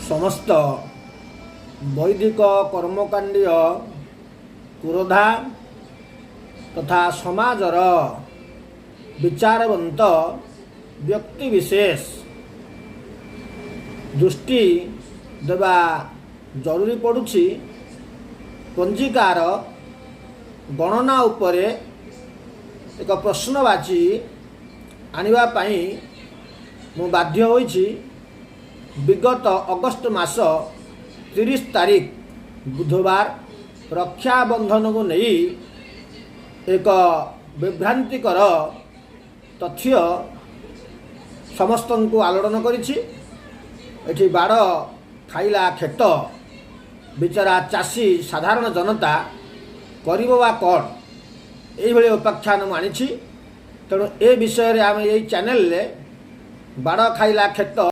ସମସ୍ତ ବୈଦିକ କର୍ମକାଣ୍ଡୀୟ ପୁରୋଧା ତଥା ସମାଜର ବିଚାରବନ୍ତ ବ୍ୟକ୍ତିବିଶେଷ ଦୃଷ୍ଟି ଦେବା ଜରୁରୀ ପଡ଼ୁଛି। ପଞ୍ଜିକାର ଗଣନା ଉପରେ ଏକ ପ୍ରଶ୍ନବାଚୀ ଆଣିବା ପାଇଁ ମୁଁ ବାଧ୍ୟ ହୋଇଛି। ବିଗତ ଅଗଷ୍ଟ ମାସ 30 ତାରିଖ ବୁଧବାର ରକ୍ଷାବନ୍ଧନକୁ ନେଇ ଏକ ବିଭ୍ରାନ୍ତିକର ତଥ୍ୟ ସମସ୍ତଙ୍କୁ ଆଲୋଡ଼ନ କରିଛି। ଏଠି ବାଡ଼ ଖାଇଲା କ୍ଷେତ, ବିଚରା ଚାଷୀ, ସାଧାରଣ ଜନତା କରିବ ବା କ'ଣ? ଏଇଭଳି ଉପାଖ୍ୟାନ ମୁଁ ଆଣିଛି। ତେଣୁ ଏ ବିଷୟରେ ଆମେ ଏଇ ଚ୍ୟାନେଲରେ ବାଡ଼ ଖାଇଲା କ୍ଷେତ